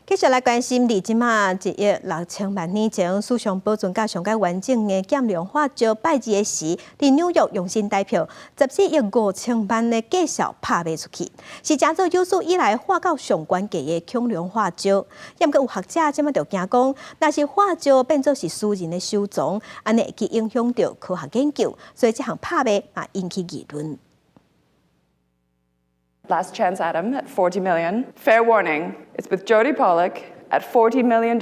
繼續來關心，佇這馬1億6千萬年前，史上保存甲上蓋完整的劍龍化石拜二的時，佇紐約用新台票14億5千萬的價數拍賣出去，是成做有史以來畫到上懸價的恐龍化石。毋過有學者這馬就驚講，若是化石變做是私人的收藏，按呢會去影響著科學研究，所以這項拍賣嘛引起議論。 Last chance, Adam, at 40 million. Fair warning, it's with Jody Pollock at $40 million.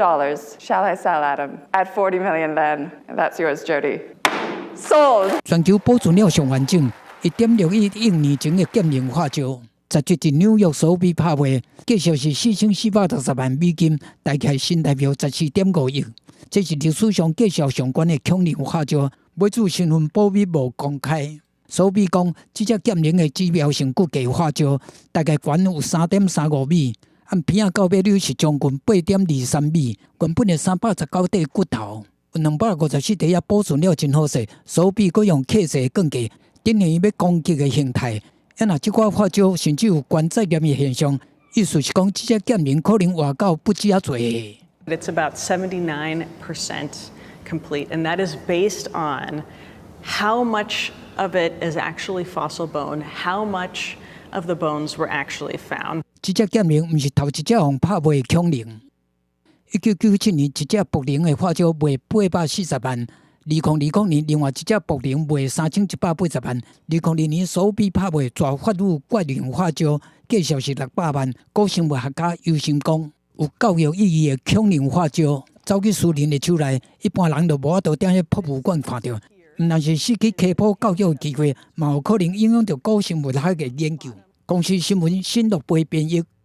Shall I sell, Adam? At 40 million then. That's yours, Jody. Sold! 全球保存了上完整1.6億億年前的劍龍化石，十七佇紐約蘇比拍賣，價數是4460萬美金，大概新台幣14.5億。這是歷史上價數上懸的恐龍化石，買主身份保密無公開。蘇比講，這隻劍龍的指標性骨骼化石，大概懸有3.35米，按邊仔到尾是將近8.23米。原本的319塊骨頭，有254塊也保存了真好勢。蘇比閣用客製鋼架，等於欲攻擊的形態。啊，若這寡化石甚至有關節炎的現象，意思是講，這隻劍龍可能活到不止遐濟。 It's about 79% complete, and that is based on how much of it is actually fossil bone, how much of the bones were actually found. 這隻劍龍毋是頭一隻予拍賣的恐龍。1997年，一隻暴龍的化石賣840萬；2020年，另外一隻暴龍賣3180萬。2022年，蘇比拍賣大法魯怪龍化石，價數是600萬。古生物學家憂心講，有教育意義的恐龍化石走去私人的手內，一般人就無法度踮彼博物館看著。毋但是失去科普教育的機會，嘛有可能影響著古生物學的研究。公視新聞新樂貝編譯。